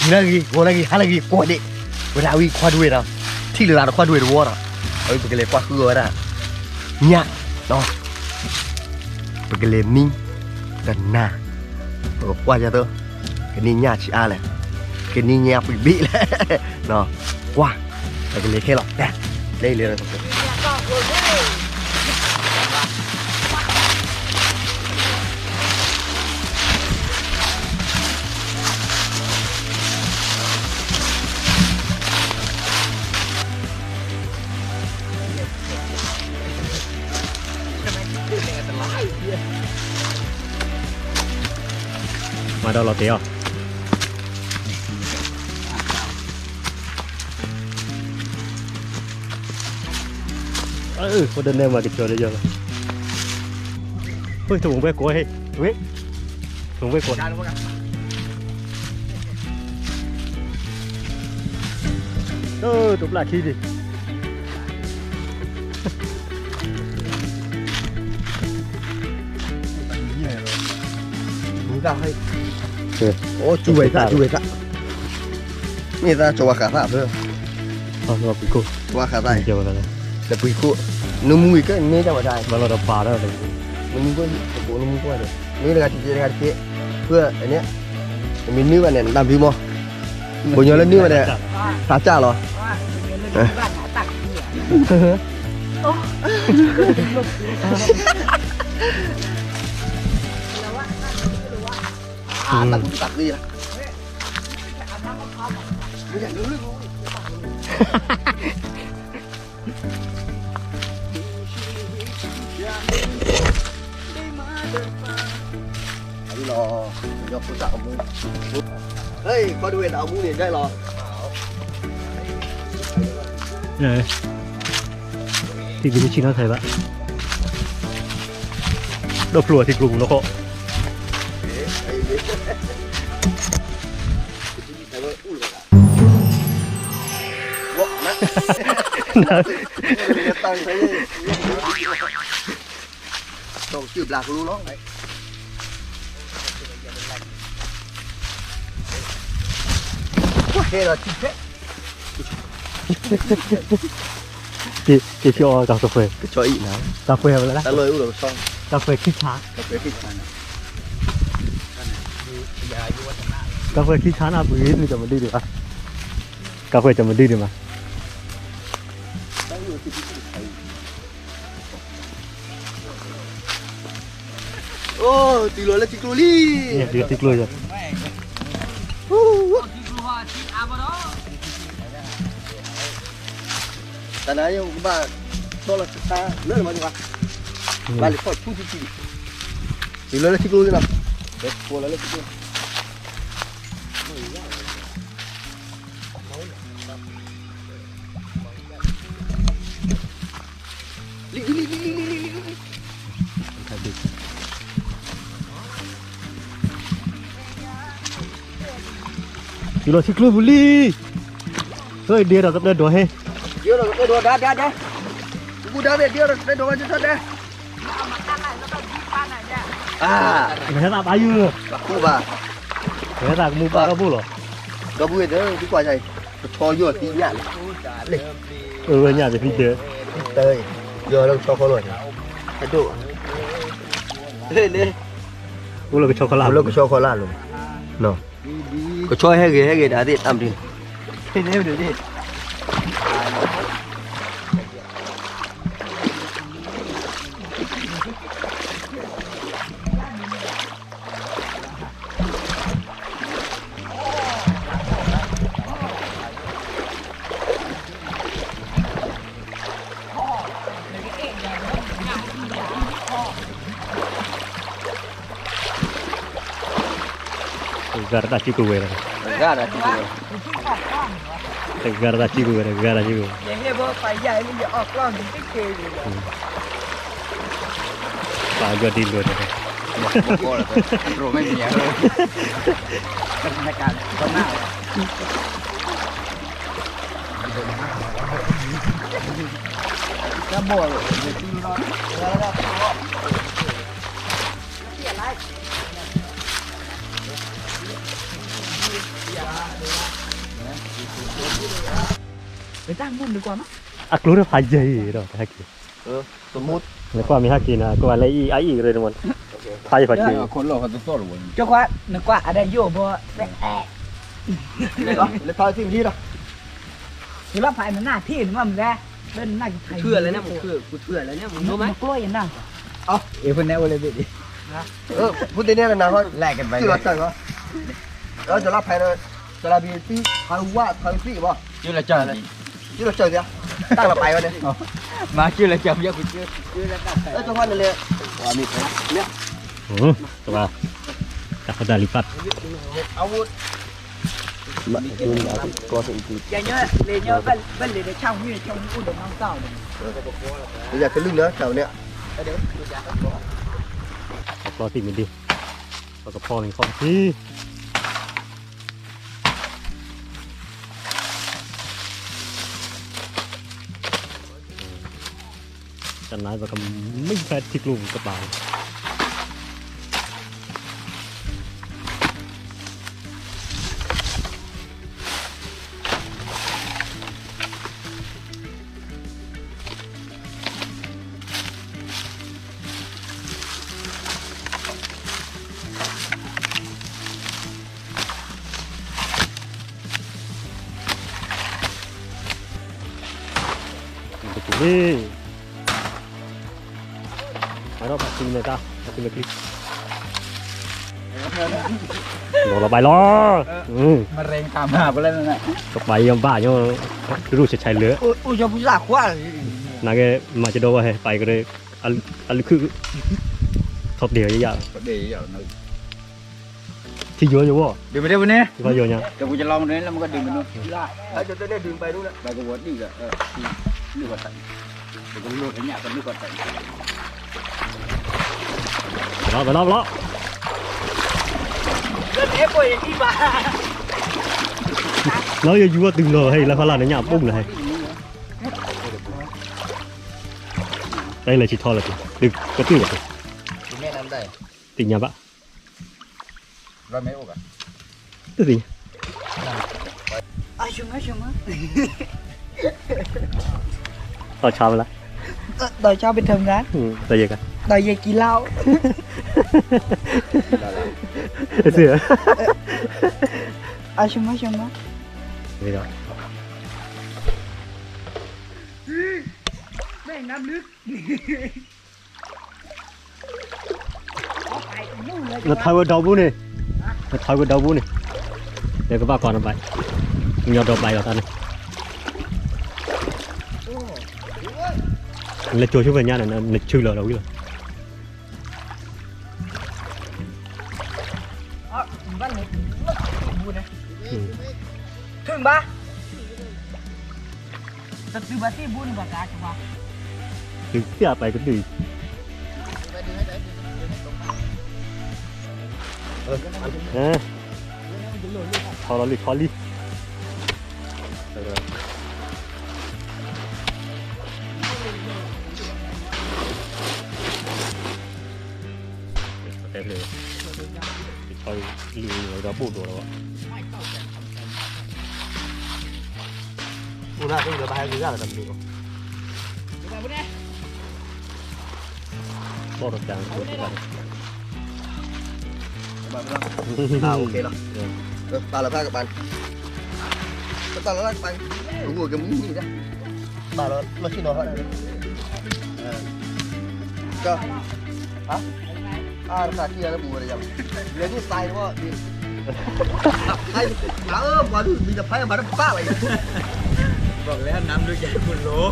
နဂ့ၤ ဂီၤလၢဂ့ၤ ဟါလၢဂ့ၤ ကိးဒ့ၣ်, ဝဲဒၣ်ဝံၤခွါဒွဲၣ်ဒီး ထံၣ်လိာ်သးဒီးခွါဒွဲၣ်တဝီဒီး အဝဲပကလဲၤကွၢ်ဃုအီၤဝဲဒၣ် ညၣ်နီၤ, ပကလဲၤမံ ကနၣ်, ပကကွၢ်ယၤသိး ကန့ၢ်ညၣ်ဆံးအါလဲၣ်, ကန့ၢ်ညၣ်ပှံၤဘ့ၣ်လဲၣ်, ကွၢ် ပကလဲၤခဲလီၤ, လဲၤလဲၤ မၤဒီးလီၤတဲာ်အီၤ, အၢ ဖိဒၣ်နဲမၤကဆှီလၢယီၤလီၤ, ဟိ ထူၣ်ဝဲကိးဟ့ၣ် ဝ့ၢ် ထူၣ်ဝဲကိး တဘျၣ်ခံဒံး မူဒါဟဲ, အိ ကၠူဝဲသၣ် ကၠူဝဲသၣ်, မ့ၢ်သၣ်ကၠီဝါဃးသၣ်ဖဲ, ကၠီဝါဃးသၣ်, လၢပှ့ၤခိၣ်, နမူဝံၤကဲန့ၢ်ကၢ်ဝဲဒၣ်, မၤလီၤဒီးပာ်ဒီး, နမူခိၣ်, နမူခိၣ်, နွံတဂၤတက့ၢ် တဂၤတက့ၢ်, ဖဲန့ၣ်, နမ့ၢ်နွံဘၣ်န့ၣ် နတၢ်ဘျုးမီၢ်, ပှၤညီလၢနွံဘၣ်န့ၣ်, သးစၢ်လီၤ. ထံကျိမ့ၢ်ဆံၣ်နီၤ ထဲဘၣ်, ဒီဖျိထံကျိပူၤနီၢ်ခီၣ် က့ၤက့ၤအီၤတၢ်ကဖှဲး, ကဖှဲးဝဲလၢ, တၢ်လီၢ်အိၣ်ဒီးကဆီ, တၢ်ကဖှဲးခံဆါ, တၢ်ကဖှဲးခံဆါနၤ, ပှ့ၤန့ၣ်တမဒုဒံးဘၣ်, တၢ်ကဖှဲးတမဒုဒံးဘၣ်. အိ တုၤလီၤလၢထံကျိလံ, တုၤလၢထံကျိလံ, တၢ်နၤယကဘၣ်, တီလီၤဆါလၢနမၤဒံးဘၣ်, ဘၣ်လၢဖီၣ်ဆူထံထံ, တုၤလီၤလၢထံကျိလံနီၤ, လၢထံကျိလီၤလၢထံကျိ တုၤလီၤထံကျိပူၤလံ, ဟဲဒ့ဒီးကပျဲဒိးဟဲ, ဒ့ဒီးကပျဲဒိးဒါဒါဒါ, ပူၤဒါဝဲဒ့ဒီးကပျဲဒိးဝဲဒၣ်ဒါ, နဟဲသးဘၣ်ယိၣ်, ဘၣ်, နဟဲသးကမူဘၣ်ဒီဘိလီၤ, ဒီပုၢ်ဝဲၢ်သ့ၣ် ဒ်ကွၢ်ယၤအံၤ, ကဆီယီၢ်သံညၣ်လံ, အၢဝဲညၣ်တသံဒၢ, တၢ်အံၤ, ယီၢ်လၢကဆီခီလီၤ, အဒိၣ်, အိၣ်လၢကဆီခီလၢ်, အိၣ်လၢကဆီခီလၢ်လီၤ, ကဆီဟဲဂ့ၤဟဲဂ့ၤတၢ်သ့ၣ်တၢ်မနုၤန့ၣ် တဂၤတၢ်စုကဝဲၤလီၤ, တဂၤတၢ်စုကဝဲၤ, တဂၤတၢ်စုကဝဲၤ, တဂၤတၢ်စုကဝဲၤ, ပာ်ယီၢ်ဒ်လိာ်န့ၣ်, ရိမ့ၢ်မံၤဧါ, တၢ်ဘီၣ်လီၤ, တၢ်ဘီၣ်လီၤ, တၢ်ဘီၣ်လီၤ. အကျိတဖးယဲၢ်အံၤဒီး ဟဲက့ၤ, နကွၢ်မ့ၢ်ဟဲက့ၤနၤ ကွၢ်လၢအံၤအအံၤရၢတမံၤ, ဖးယဲၢ်ဖးက့ၤ, နကွၢ်အဒၣ်ယိၣ်ဘီ, လၢဖးသ့ၣ်မထံၣ်ဒီး, လၢဖးနနၢ်ထံၣ်နမ့ၢ်မလဲၣ်, လၢနနၢ်ကထါ, မကျိယနၢ်, ဖိသ့ၣ်န့ၣ်နၤ, လၢကဘၣ်လၢဖဲ ကလၤဘံသံ ဖးဝါ ဖးသံဘၣ်, ကလၤကၢ်သံ, တၢ်လီၤပာ်ဝဲန့ၣ်, မၤကလၤကၢ်, ကဘၣ်, တၢ်ဃီတၢ်လံၤပာ်, ယကလုၢ်နၤ, ကျီသံၣ်မ့ၢ်ဒ်, ပကဖီန့ၣ်ခီၣ်ထံး တနၤပကမံဖဲထံကျိပူၤကပၤလီၤ. တပူၤလံ, အဒီးဘၣ်သံမဲာ်တၢ်, ဘၣ်သံမဲာ်ချံ, လီၤလီၤဘၣ်လီၤ, ကပၤယဘၣ်ညီ, တူၢ်တူၢ်ဆဲးဆဲးလၢ, နာ်က့ မၤကဒီဝဲဟဲ ပာ်ကရၢ, အလုၢ်ခုၣ်, ထီၣ်တ့ၢ်ယယၣ်, ထံယိာ်ယဝီၤ, ဒုးမ့ၢ်ဒ်ပန့ၣ်, ယယိာ်ညါ, ဒုးမ့ၢ်ဒ်ပန့ၣ်, ဘၣ်ကဝီၤဒုးဒီး, ဘၣ်ကလိၣ်ညါကလုၢ်ကီၢ်တၢ်, ဘၣ်လီၤဘၣ်လီၤဘၣ်လီၤ, လၢယယူၤအီၤတုၤလီၤဟဲ လၢဖးလၢ်နညၣ်ပူၤလၢဟဲ, တၢ်လဲၤဆံထီၣ်လၢၤ, ကတုၢ်လၢၤ, သ့ၣ်ညါဘၣ်, တသ့ၣ်ညါ, ต่อเช้าไปละ, ต่อเช้าไปทำงาน, ต่อเย็นกัน, ต่อเย็นกินเหล้า, เออ เอาชมมาชมมา, นี่เนาะ, แม่งน้ำลึก နထါဝဲဒီဘိန့ၣ်, နထါဝဲဒီဘိန့ၣ်, နကဘၣ်ကွၢ်နဘၣ်, ညီဒီးဘၣ်လီၤတၢ်န့ၣ်, နလဲၤကၠိၤဆိဖဲညါန့ၣ် နဆူလီၤဒီးဝံၤလီၤ. ထုၣ်ဘၣ်, ကတုၤဘၣ်သ့ၣ်ဘိန့ၣ်ဘၣ်ကါကဘၣ်, တုၤသ့ၣ်အပာ်ကတုၤ, ထီလီၤလံ ထီလံ, တဲဖျၢၣ်, ထီလံလံဒီးဘိၣ်ဒိးလီၤ, အိၣ်ဒၣ်သ့ၣ်ဒီးဘၣ်ဟဲက့ၤဒၣ်လီၤတမံၤဘၣ်, ဘၣ်ဒီးတၢ်, ပာ်လီၤဖဲကပၤ, ပာ်လီၤဖဲကပၤ, ပာ်လီၤလၢဆ့ၣ်နီၤ, က, အါ, အါတခါထံၣ်လၢပူၤဝဲဒၣ်ယၤ, လဲၤဒိၣ်သးအံၤတဝီ, အၢ ပှၤဒုးမံၤတဖၣ်ဘၣ်တဘၣ်ဝဲ, ဘၣ်လဲၣ်နမ်ဒုးကဲပူၤလိၤ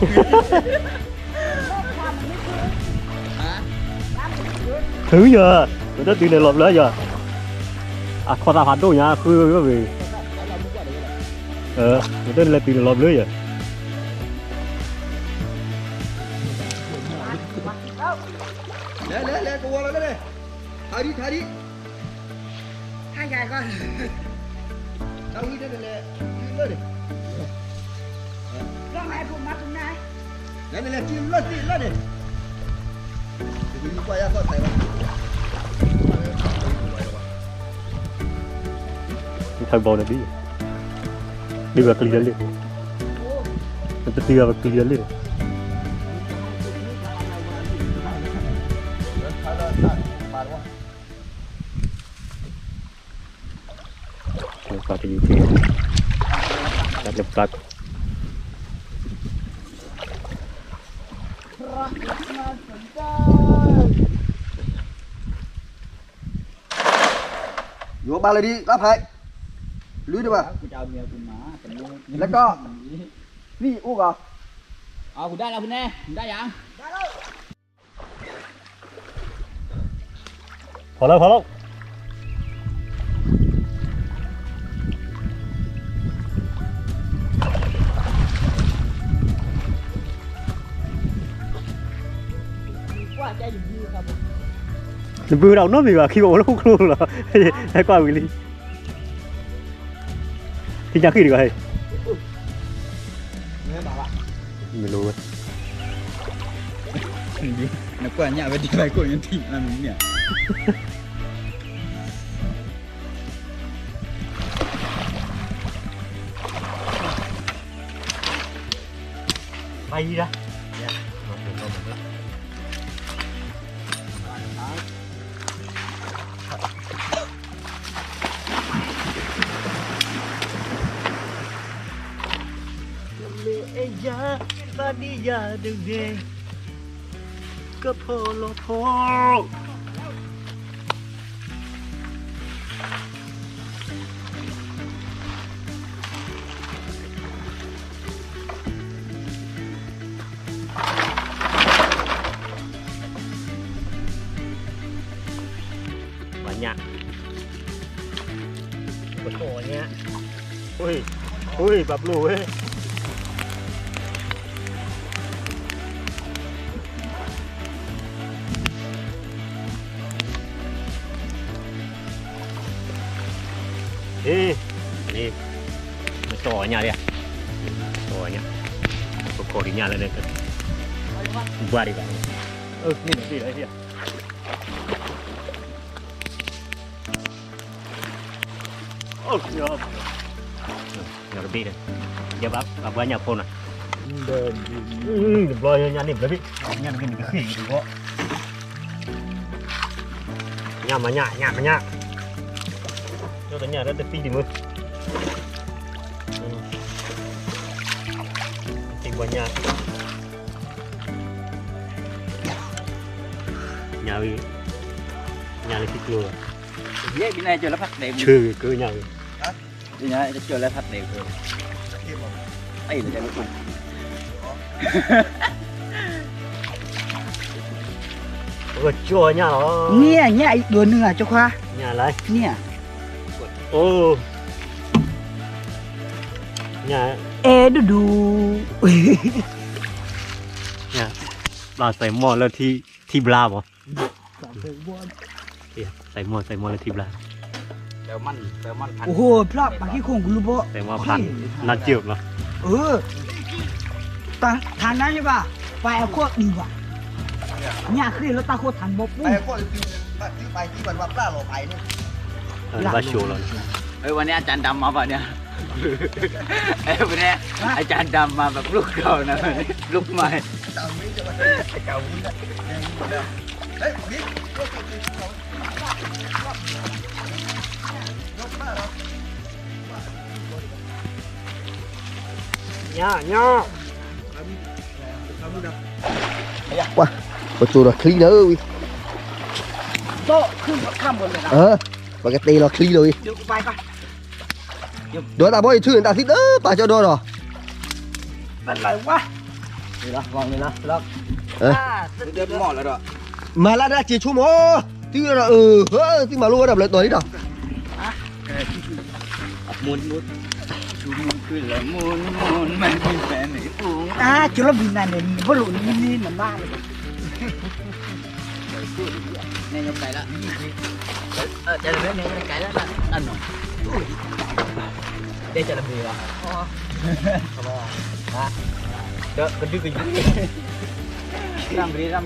ထုယၤ, မ့ၢ်တတုၤန့ၣ်လီၤဘျၢယၤ, အခီၣ်သးဖးဒိၣ်ညါဃုဝဲ, မ့ၢ်တလဲၤတုၤန့ၣ်လီၤဘျၢယၤ, လဲၤလဲၤလဲၤကဝီၤလီၤလဲၣ်, ထါဒံထါဒံ ထါဒံ ထါဝံၤန့ၣ်လဲၤ, လၢန့ၣ်, လၢန့ၣ်လဲၤတုၤလၢသ့ၣ်လၢန့ၣ်, ထါဘီန့ၣ်ဒ်, ဒ်ဘၣ်ကလံၤလၢလံ, ပတံၤဂၤပကလံၤအလံၢ်န့ၣ် ပှၤတယုၢ်သ့ၣ် တၢ်လၢပျၢ် ယိၤဘၣ်လၢဒ်လၢဖဲ လုၢ်တဘၣ် လၢကီၢ် သံၣ်အိၣ်ဂၤ ဖီလၢဖီလၢ နဘုးဒီးနီတမံၤဘၣ် ခံဘၣ်အိၣ်လၢဟီၣ်ခိၣ်ချၢလီၤ ဟဲကွၢ်ဝံၤလံ ထံညါဃံၣ်ဒံးဘၣ်ဟဲ မ့ၢ်လိဝဲ နကွၢ်ညၣ်ဝဲဒ်လဲၣ်ကိၣ်ညါထံၣ်နမံၤန့ၣ် ဘၣ်ယံၤဒၣ် မ့ၢ်အဲယၤ ဘၣ်ဒံးယၤတဂ့ၤ ကဖီလီၤဖီ ပှၤညၣ် ပှၤညၣ် ဟူး ဟူး ပှၤပျိၢ်ဝဲ ဟ့ၣ် န့ၣ် မ့ၢ်စီၤညၣ်ဒၣ် စီၤညၣ် ပခိးဒံးညၣ်လၢန့ၣ် ဘၣ်ဒံးဘၣ် အၢ န့ၣ်န့ၣ် အိၣ် ညီတဘ့ၣ်ဒီး ယဘၣ်အဘှါညၣ်ဖိနီၤ တဘျီညၣ်န့ၣ်ဘျီဘ့ၣ် ညၣ်တဘ့ၣ်န့ၣ်ကဃ့ၢ်က့ၤတဘျီ ညၣ်မၤညၣ် ညၣ်မၤညၣ် ညၣ်တညၣ်လၢတသံဒံးမုၢ် သံဘှါညၣ် ညၣ်ဝံၤ ညၣ်လၢခံကျိလီၤ ဆၢဂ့ၤကၢညၣ်ဝံၤ ပကကၠီညၣ်လီၤ န့ၣ်ညၣ်အံၤဒိးနုာ်လီၤကခွါ ညၣ်လၢ န့ၣ် အိၣ် ညၣ် အဲၣ်ဒူဒူ ညၣ် ဘျါစဲးမီၢ်လၢထံ ထံဘျါဘၣ် စဲးမီၢ် စဲးမီၢ်လၢထံဘျါ အိၣ် ဖျါပာ်က့ၤခိၣ်ကလူၤဘီ စဲးမီၢ်ဖျါ နါစၢၤဘျါ အၢ ထါနါယဘၣ် ပာ်အခိၣ်အံၤဘၣ် ညၣ်ဃ့ၢ်လၢတၢ်ခိၣ်ထါဘီပူၤ ဘၣ်လီၤပာ်န့ၣ် ဘၣ်ဆိလီၤ အဝဲန့ၣ် အတၢ်ဒၣ်မၤဘၣ်န့ၣ် အဝဲန့ၣ် အတၢ်ဒၣ်မၤဘၣ် ပျိၢ်ကီၢ်နၤ ပျိၢ်ကမၣ် ညၣ် ညၣ် ပှၤ ပတိၤဒီးချံဒီးဝံၤ ပကတဲလီၤချံဒီးဝံၤ ဒီးတၢ်ဘီယထုးန့ၣ် တၢ်သံတပာ်ကၠီဒီးဒီး မၤလၢဒၣ်စ့ဆိကမိၣ် သုဒီး သုမၤလိဝဲဒၣ်ဘျီတီၤလံဒီး ကလီၤဘုနၤန့ၣ် နဘၣ်လိၣ်န့ၣ်နမါန့ၣ် တဲကလဘ့ၣ်ဘၣ် ကဒုကယု ရမ်ရမ်ရမ်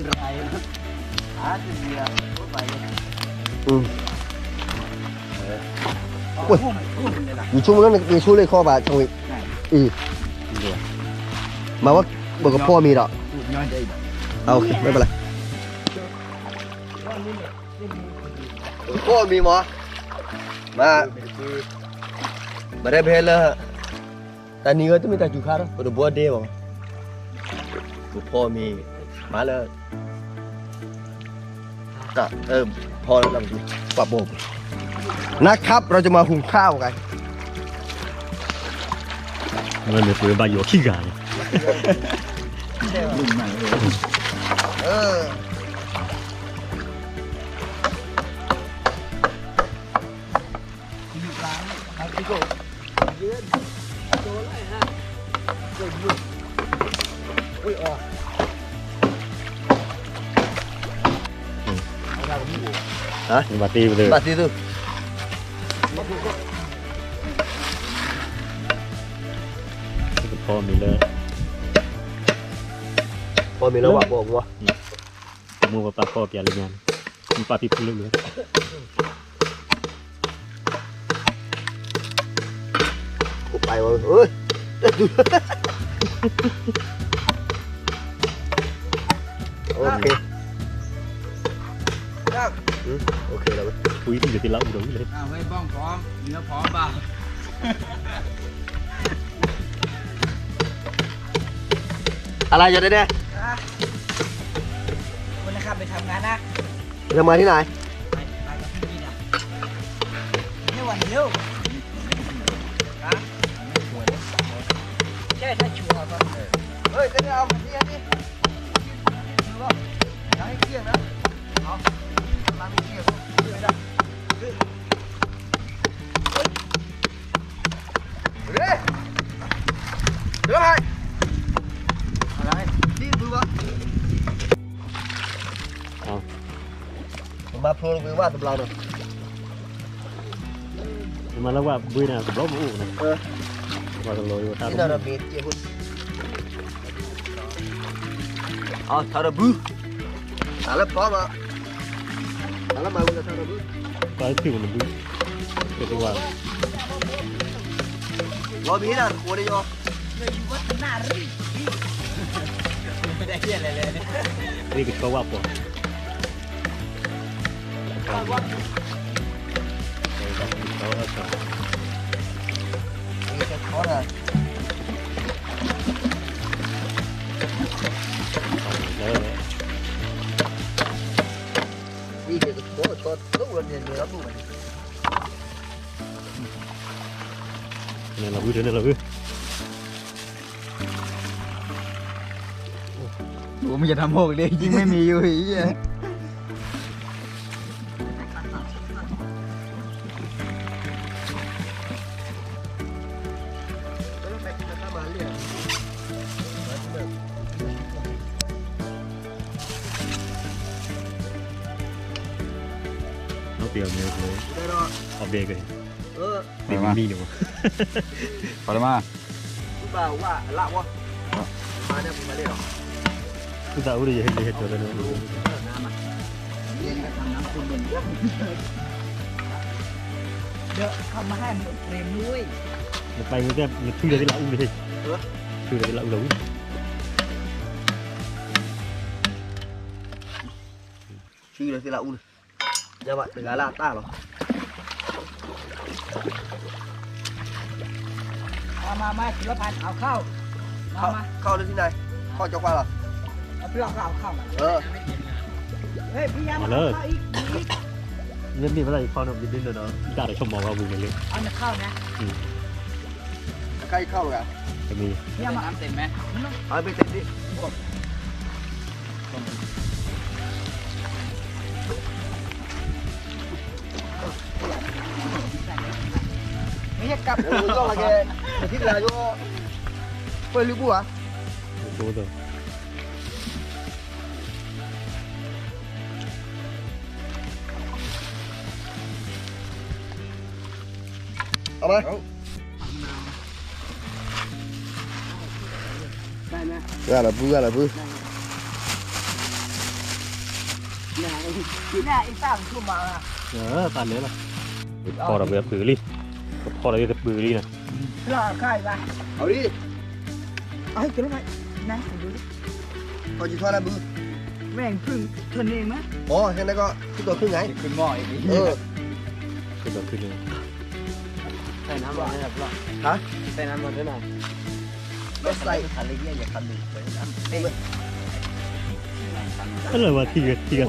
ယူဆိကမိၣ်လၢနက့ၤဆိလၢခီဘၣ် ဆဝ့ အံၤ မၤဝဲ ပကဖီမ့ၤဒီး โอเค ไม่เป็นไร ပကဖီမ့ၤမး မၤ မၤရဲဖဲလၢ တၢ်နံၤဂီၢ်တမ့ၢ်တၢ်စူၤခါဒီး ပတဘီဒဲဘၣ် ပကဖီမ့ၤ မၤလၢ က เออ พอแล้ว ปะโบก นะครับ เราจะมาหุงข้าวกัน မ့ၢ်ပဘၣ်ယိၤခံဂၤန့ၣ် เออ ဟါ ဘၣ်တ့ပလၢ ဘၣ်တ့သု ဖီမ့ၤလၢ ဖီမ့ၤလၢဝဲပီၢ်ပူၤ မိၢ်ပပၢ်ဖီပျဲလၢညါန့ၣ် ပၢ်ဖံဖုလၢလၢ ကိုယ်ပိုင်ပါဘူး။ ဟိုး တက်တူ။ โอเค อืม โอเคแล้วเว้ย ဝံၤဒီးတလၢအူဒီးဝံၤလဲၣ် อ่า เฮ้ย บ้องพร้อม เนื้อพร้อมเปล่า อะไรอยู่เนี่ย อ่ะ วันนะครับ ไปทำงานนะ ไปทำงานที่ไหน ไป ไปกับพี่วินอ่ะ แค่วันเดียว ฮะ ใช่ ถ้าชัวร์ก็ เฮ้ย จะได้เอาของพี่อันนี้ ยังให้เที่ยงนะ เอา มาไม่เที่ยงก็ไม่ได้ เฮ้ย เฮ้ย เดี๋ยวให้ อะไร นี่มือวะ เอา မၤဖျိလၢဝဲတဘျီဒီး မၤလၢဝဲဘှ့န့ၣ် တဘျီမ့ၢ်အိၣ်န့ၣ် ဝဲတလီၤယိၤတၢ် ဒီးမ့ၢ်က့ၢ်ဖိ အထါဒီးဘု တၢ်လၢဖီမး တၢ်လၢမၤဝဲလၢထါဒီးဘု ပှၤသ့ၣ်ဝဲနဘု ကဲတဝါ လီၤမ့ၢ်ဒၣ်တဃိန့ၣ်ယီၤ မ့ၢ်ကဆှီဝဲပှၤ န့ၣ်လီၤဝံၤ န့ၣ်လီၤဝံၤ ผมจะทำหกเลย ยิงไม่มีอยู่ไอ้เหี้ย နောက်တစ်ယောက်မျိုးဆိုတော့ အဘဲက เออ မ့ၢ်မံၤန့ၣ်မး ပှၤလၢမး ဘုဘၣ်ဝၣ်အလၣ်ဝီ မၤန့ၣ်ပူၤမၤလဲၣ်လီၤ သူၣ်သးအိၣ်ဒီးယဟဲလၢဟဲကၠီလၢန့ၣ် เดี๋ยวเขามาให้มันเต็มด้วย နပာ်မ့ၢ်တဲ နထုးဒီးသ့ၣ်လၢအူလၢဟဲ ထုးဒီးသ့ၣ်လၢအူလၢဝံၤ ထုးဒီးသ့ၣ်လၢအူလၢ ညဘၣ်တဂၤလၢအတၢ်လီၤ มา มา มา สุรพันธ์ เอาเข้า มา มา เข้าที่ไหน เข้าจอกฟ้าเหรอ เอาเพื่อนก็เอาเข้ามา เออ เฮ้ย พี่ยามา เอาเข้าอีก อีก မ့ၢ်မ့ၢ်ဝဲဒၣ်ယခီနီၤ မ့ၢ်ဒ်န့ၣ်ဒီး တၢ်တဆိကမိၣ်ဝဲပူၤန့ၣ်လံ เอาเข้านะ อืม เข้าอีกเข้าเลยอ่ะ จะมี พี่ยามา น้ำเต็มไหม เอาไปเต็มที่ မ့ၢ်ကပ် လၢကီၢ်လၢကဲ ပထံၣ်ကလၢယိ ပှဲၤလုၢ်ဘူၣ်ဧါ သိးသိး เอามา ได้ไหม ရလီၤပူၤ ရလီၤပူၤ ได้อีกสามทุ่มมาละ เออ ตายเลยล่ะ ဖီၣ်ဒီးဝဲပုၢ်လံ ဖီၣ်ဒီးဝဲပုၢ်လံနီၤ เอาดิ เอาให้กินแล้วไง နၢ်ဟူဒိၣ်, ထီၣ်ကံထီၣ်လၢဘု, ဝဲၢ်ဖုၣ်ထၢၣ်န့ၣ်မး, အီ ဟဲန့ၣ်ကီၢ် ဖုၣ်တီၤခုၣ်ငါအံၤ, ဖုၣ်တီၤခုၣ်န့ၣ်, ဟါ, အဲၣ်လၢဝဲထံဂၤထံဂၤ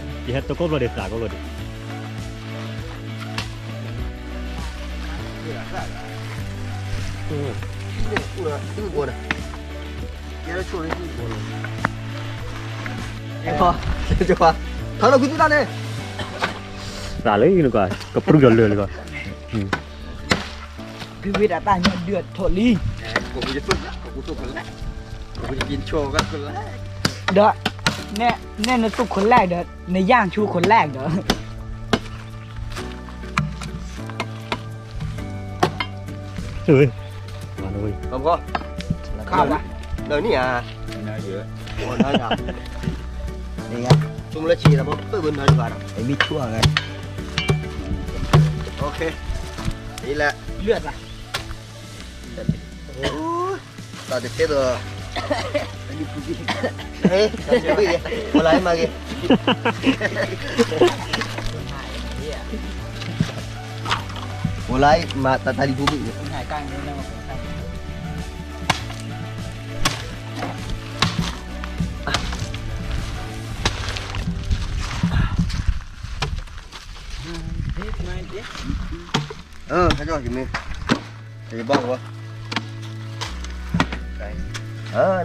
ယဟဲတကိးဘျီဒံးသးကိးဘျီဒံး, ထီၣ်လီၤကွံာ်သုတၢ်န့ၣ်, သးလၢနကွၢ် ကပြုၢ်ဒီးလၢာ်လၢာ်, ဝံၤဝံၤဒၣ်တၢ်ညါဒုးထီၣ်လံ, ဒီး နဲနသူၣ်ခိၣ်လဲၣ်ဒီး နယၢ်ဆူခိၣ်လဲၣ်ဒီး ခါဝဲ, နန့ၣ်ဧါ, နဂၤ, နဂၤ, သုမလၢဆံးဒီး ပၢၢ်ဘၢနၤတဂၤဒီး မ့ၢ်ဆူၣ်အဂၤ, လၢာ်, တၢ်တသ့ဒီး, မၤလၢမၤဂ့ၤ, မၤလၢမၤတၢ်တၢ်လံၤဖိဘ့ၣ်,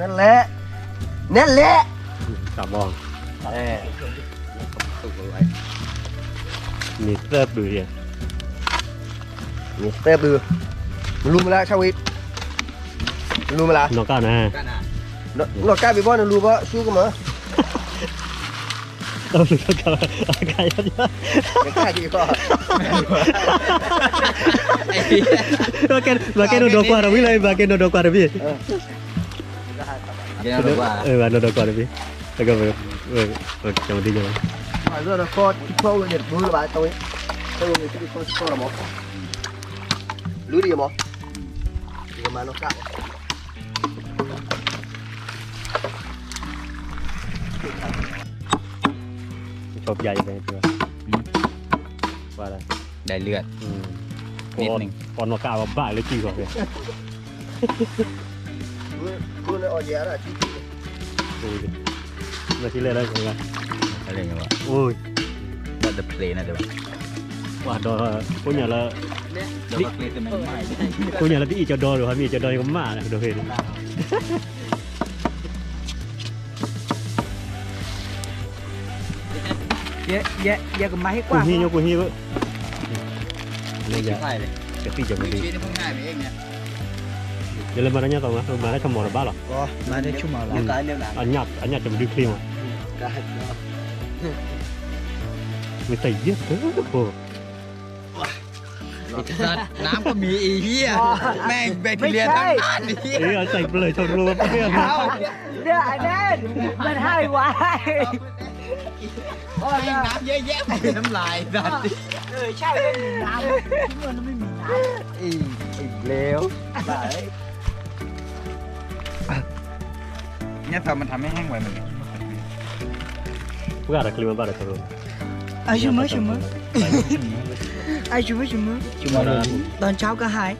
နလဲၣ်, နလဲၣ်, တၢ်ဘီ, မ့ၢ်သၢပျုၤ, မ့ၢ်သၢပျုၤ, နလူၤမလၢဆၣ်ဝံၤ, နလူၤမလၢ, နီၢ်ကၣ်န့ၣ်, နီၢ်ကၣ်ဘံၣ်ဘီ နလူၤဘီ ဆူကမၢ ဘၣ်ကဲနီၢ်ဒီးကွၢ်တဘ့ၣ်လီၤ, ဘၣ်ကဲနီၢ်ဒီးကွၢ်တဘ့ၣ်, ဘၣ်နီၢ်ဒီးကွၢ်တဘ့ၣ်, ကမၤဒ်ကလီၤ, လူၤဒံးမး, ကၠီပျါယဲၢ်, ได้เลือด, อืม, นิดนึง, ပီၢ်နီၢ်ကၣ်အီၤဘၣ်လၢကံၢ်ဂီၤဖဲ, မၤထံလဲၣ်လၢ, အိၣ်, ဒီးတဖျ့န့ၣ်, ပှၤဒီး, ကိးညါလၢ, ကိးညါလၢတအံၣ်ကၠီဒီဒီး ဟးမ့ၢ်ကၠီဒီကမၣ်ဒီးဖဲန့ၣ် ယကမၤဟ့ၣ်ကွၢ်, ကူၣ်ဟံၣ်ညိ ကူၣ်ဟံၣ်, ကသံၣ်ကမဒု, ယလဲၤမၤတၢ်ညၣ်သီမး မၤတၢ်ဆိကမိၣ်တဘၣ်လီၤ, အညၣ်ကမဒုချ့မး, မ့ၢ်တယဲၢ်ဖိ น้ำก็มีไอ้เหี้ย แม่งแบคทีเรียทั้งนั้นไอ้เหี้ย ใส่เปลือยชนรัว เนี่ยอันนั้นมันให้ไว้ แม่งน้ำเยอะแยะ น้ำลายสัตว์ เออ ใช่ ไม่มีน้ำ ที่เมืองนั้นไม่มีน้ำ ไอ้เลว เนี่ย ไฟมันทำให้แห้งไวเหมือนกัน ပှၤတချုးမၤဘၣ်ဒီး အယုမ့ၢ်ယုမ့ၢ် အယုမ့ၢ်ယုမ့ၢ် ตอนเช้าก็หาย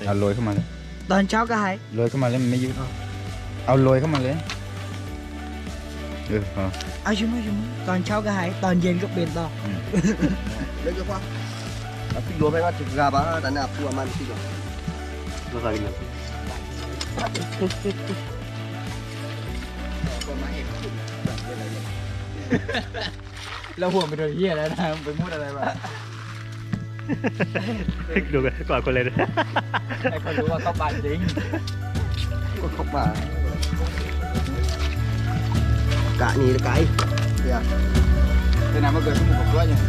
เอาโรยเข้ามาเลย ตอนเช้าก็หาย โรยเข้ามาเลย มันไม่ยืด เอาโรยเข้ามาเลย เออ พอ เอาอยู่มั้ย อยู่มั้ย ตอนเช้าก็หาย ตอนเย็นก็เป็นต่อ อืม เลิกดีกว่า เอาพริกหยวกไปก็ถึงกาบาแต่หน้าพัวมันพริกหยวก แล้วใส่กัน แล้วหัวไปโดนเหี้ยแล้วนะ มึงไปมุดอะไรมา ดูกันก่อนคนเลย ให้เขารู้ว่าเข้าป่าจริง ก็เข้าป่า กะหนีไกล เดี๋ยว ไปไหนมาเกิดสมุทรปราการเนี่ย